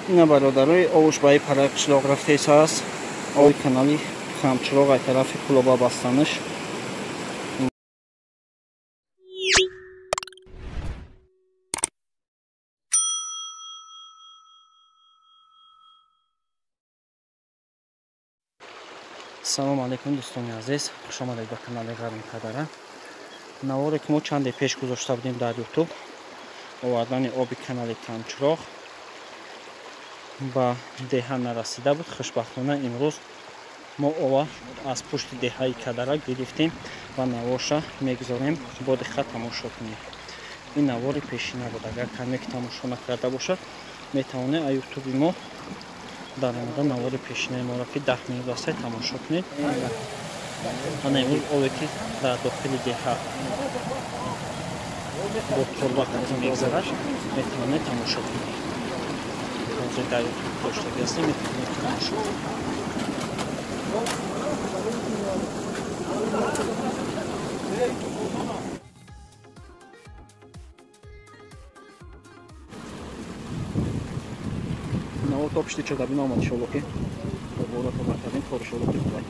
Ина бародарои овуш ба параи қишлоқ рафтеса аст. Ови канали Хамчироғ ай тарафи Кулоба бастаниш. Салом алейкум дӯстони азиз, хуш омадед ба канали Ғарми Кадара. Наворе ки мо чанде пеш гузошта будем дар YouTube, овардани оби канали Камчироғ ба деҳа нарасида буд. Хушбахтона имрӯз мо ова аз пушти деҳаи Кадара гирифтем ва наворша мегузорем, бо диққат тамошо кунед. Ин навори пешина буд. Агар каме ки тамошо накарда бошад, метавонед аз ютуби мо дар омада навори пешинаи моро ки 10 минут аст тамошо кунед. Ана имрӯз ове ки дар дохили деҳа бо турба қатӣ мегзарад, метавонед тамошо кунед. Ҳозир дар ютуб доштагӣ ҳастем, метавонед тамошо кунед. Навор то пишти чодабин омад иншолло ки бора то бакардем, кор иншолло ки хубай.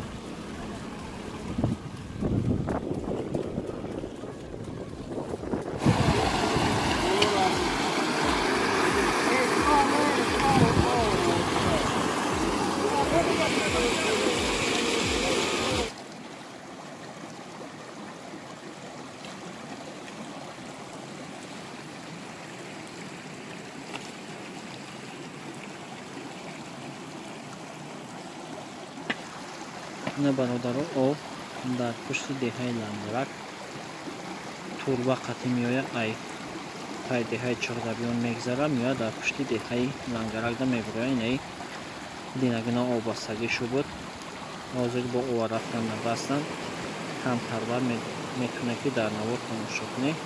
Ина бародаро, об дар пушти деҳаи Лангарак турба қатӣ меояд, ай тай деҳаи Чоғдабиён мегзарад, меояд дар пушти деҳаи Лангаракда мебурояд. Инаи динагуна оббастагӣ шуд. Ҳозир бо ова рафтан набастанд, камтарбар метавонед ки дар навор тамошо кунед.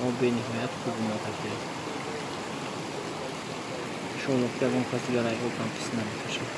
Об бениҳоят хуб омодагӣ. Иншоалло ки ягон кас дигар ай об ҳам чиз намекашад.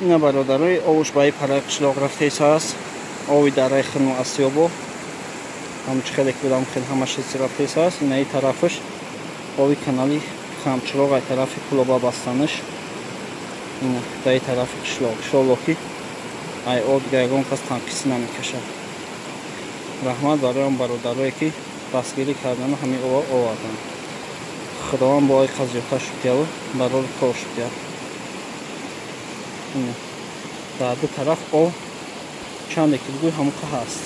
Ина бародарои овуш ба параи қишлоқ рафтеса аст. Ови дараи Хирну Асиёбо ҳамчи хеле ки будам хел ҳамаш рафтеса аст. Инаи тарафаш ови канали Хамчироғ ай тарафи Кулоба бастаниш. Ина даи тарафи қишлоқ. Иншоалло ки ай об дигар ягон кас танқисӣ намекашад. Раҳмат барои он бародарое ки дастгирӣ кардану ҳамин ова оварданд. Худованд бо ай қазиёта шудияву барори кор шудия. Дар ду тараф об чанде ки бигӯй ҳамуқа ҳаст.